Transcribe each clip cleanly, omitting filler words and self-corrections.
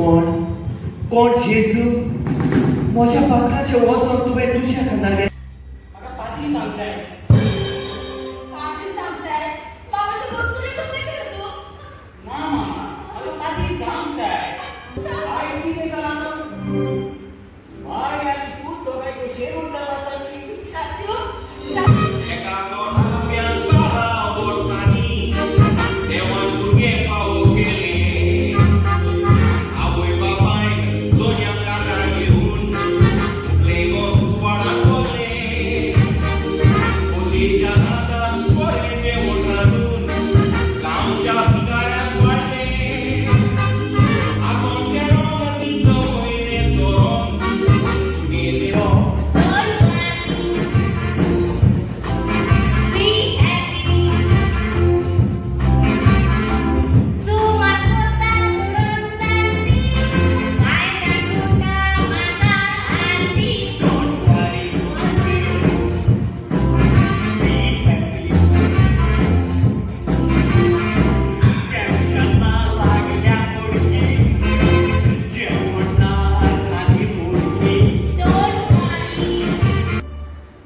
कोण कोण जेजू, म्हज्या पात्राचें वजन तुवें तुज्या खांदार घेतलें. म्हाका पाद्री सांग जाय. पाद्री सांग जाय? मामाचे वस्तू तुमने केलं तू. ना मामा, म्हाका पाद्री जावंक जाय. आयज कितें जालां? माय आनी पूत दोगांय कशें उरता माताची. ग्रासियो. एका कोणाप्यान 12 वर्सांनी देवान भुरगें फावो केलें. आवय बापायन दोन्या काकार घेवन लेगो कुवाडाक व्हरलें. पोतीच्या हातान पोरणेचें ओट रांदून गांवच्या भिकाऱ्याक वाडलें. आजोन तेरो दीस वयलें चोरोन गेलें. Don't worry. Be happy. Suman पुतान जाणती, कांय तुका म्हाका आरती. Don't worry, be happy. टेन्शना लागल्या मुडकी, जेवण ना खाली मुडकी. Don't worry.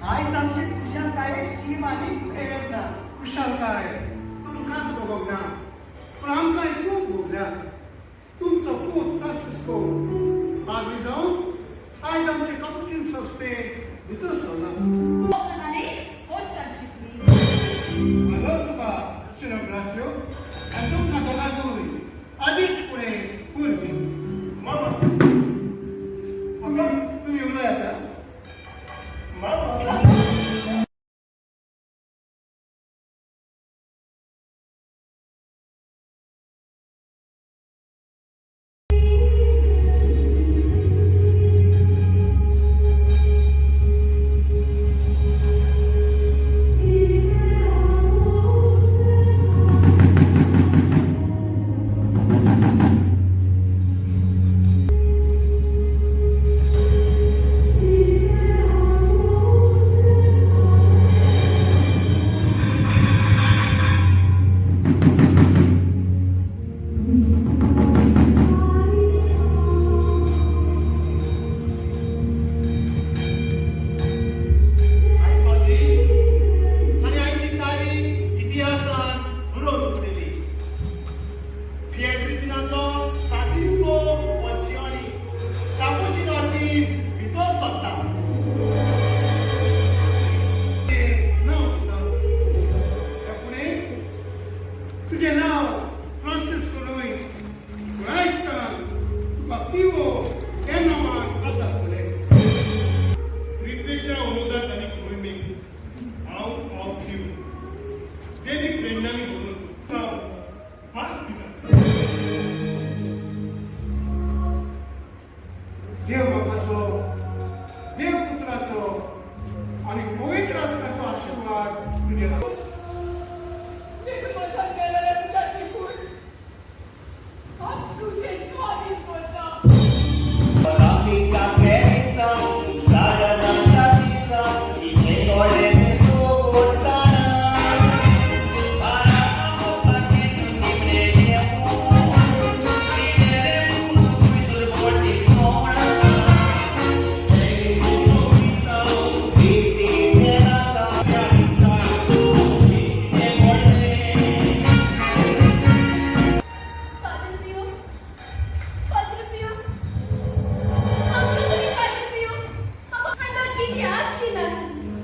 आयज आमचे खुशालकायेक शीम आनी प्रेर ना. खुशालकाय तुमकांच भोगोंक ना, पूण आमकांय खूब भोगल्या. तुमचो पूत फ्रांसिस्को पाद्री जावन आयज आमचे कपुचीन संस्थे भितर सरला. कोकणाने होस्टल शिकली. हॅलो तुका सिन्योर ग्रासियो आनी तुमकां दोगांकूय आदींच फुडें उर्बी. मामा. तुमी उलयात आं. मामा. आयचो दीस आनी आयची तारीख इतिहासान बरोवन उरतली. पिएट्रिजिनाचो फ्रांसिस्को फॉन्चियोनी कापुचीन ऑर्दीन भितर सरता. नांव दिता ह्या फुडें तुजें नांव फ्रांसिस्को न्हय, क्रायस्तान तुका पिवो.